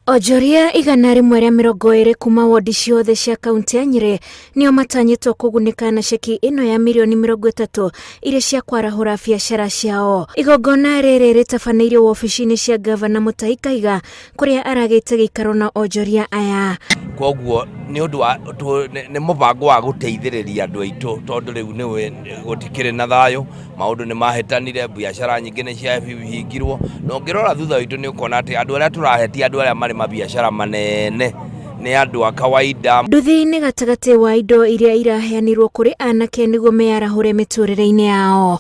Onjoria 120 kuma wondi ciothe cia kaunti ya Nyĩrĩ nĩo matanyĩtwo kũgunĩka na ceki ĩno ya mirioni 30 iria cia kwarahũra biacara ciao. Igongona rĩrĩ rĩtabanĩirio wobici-inĩ cia ngavana Mutahi Kahiga kũrĩa aragĩte gĩikaro na onjoria aya. Koguo nĩ ũndũ wa nĩ mũbango wa gũteithĩrĩria andũ aitũ, tondũ rĩu nĩũĩ gũtikĩrĩ na thayũ, maũndũ nĩ mahĩtanire, biacara nyingĩ nĩ ciahingirwo, na ũngĩrora thutha witũ nĩ ũkuona atĩ andũ arĩa tũrahe ti andũ arĩa marĩ mabiacara manene, nĩ andũ a kawaida. Nduthi nĩ gatagatĩ wa indo iria iraheanirwo kũrĩ anake nĩguo meyarahũre mĩtũrĩre-inĩ yao.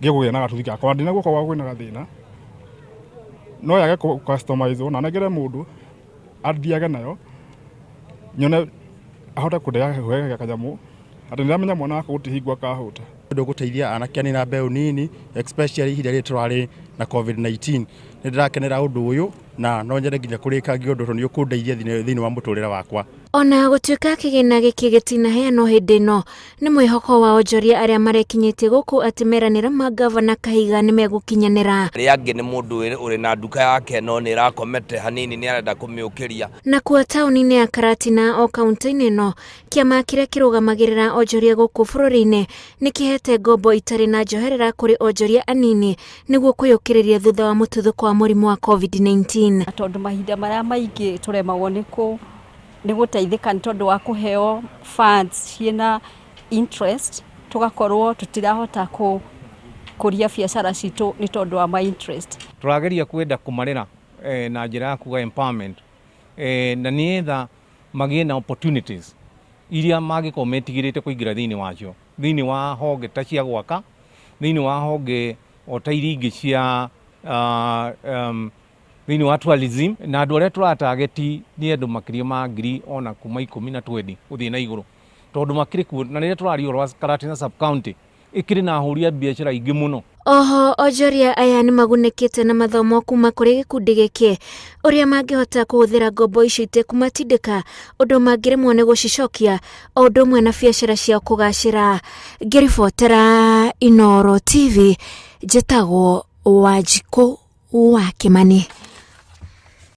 Ngĩgũgĩa na gatuthi gakwa ndina guoko gwakwa kwĩna gathĩna no yage kũ customize na nengere mũndũ athiage nayo nyone ahote kũndeaga kanyamũ atĩ nĩndamenya mwana wakwa gũtirĩ hingo akahũta. Ũndũ ũgũteithia anake anini na mbeũ nini especially ihinda rĩrĩ tũrarĩ na COVID-19. Nĩ ndĩrakenera ũndũ ũyũ na no nyende nginya kũrĩkangia ũndũ tondũ nĩ ũkũndeithia thĩinĩ wa mũtũrĩre wakwa. Ona gũtuĩka kĩgĩna gĩkĩ gĩtinaheanwo hĩndĩ ĩno, nĩ mwĩhoko wa onjoria arĩa marekinyĩtie gũkũ atĩ meranĩra ma ngavana Kahiga nĩ megũkinyanĩra. Arĩa angĩ nĩ mũndũ ũrĩ na nduka yake no nĩ ĩrakomete hanini nĩ arenda kũmĩũkĩria. Nakuo taũni-inĩ ya Karatina o kaunti-inĩ ĩno, kĩama kĩrĩa kĩrũgamagĩrĩra onjoria gũkũ bũrũri-inĩ nĩ kĩhete ngombo itarĩ na njoherera kũrĩ onjoria anini nĩguo kwĩyũkĩrĩria thutha wa mũtuthũko wa mũrimũ wa COVID-19. Tondũ mahinda marĩa maingĩ tũremagwo nĩ kũ nĩ gũteithĩka nĩ tondũ wa kũheo funds ciĩna interest, tũgakorwo tũtirahota kũria biacara citũ nĩ tondũ wa ma interest. Tũrageria kwenda kũmarera na njĩra ya kuga empowerment na nĩgetha magĩe na opportunities iria mangĩkorwo metigĩrĩte kũingĩra thĩinĩ wacio, thĩinĩ wa honge ta cia gwaka, thĩinĩ wa honge o ta iria ingĩ cia thĩinĩ wa tourism, na andũ arĩa tũratageti nĩ andũ makĩria ma ngiri ona kuma ikũmi na twendi gũthiĩ na igũrũ, tondũ makĩrĩ kuo, na rĩrĩa tũraria ũhoro wa Karatina sub county ĩkĩrĩ na ahũri a biacara aingĩ mũno. Oho onjoria aya nĩ magunĩkĩte na mathomo kuma kũrĩ gĩkundi gĩkĩ ũrĩa mangĩhota kũhũthĩra ngombo icio itekũmatindĩka ũndũ mangĩremwo nĩ gũcicokia o ũndũ ũmwe na biacara ciao kũgacĩra. Ngĩribotera Inooro TV njĩtagwo Wanjikũ wa Kĩmani.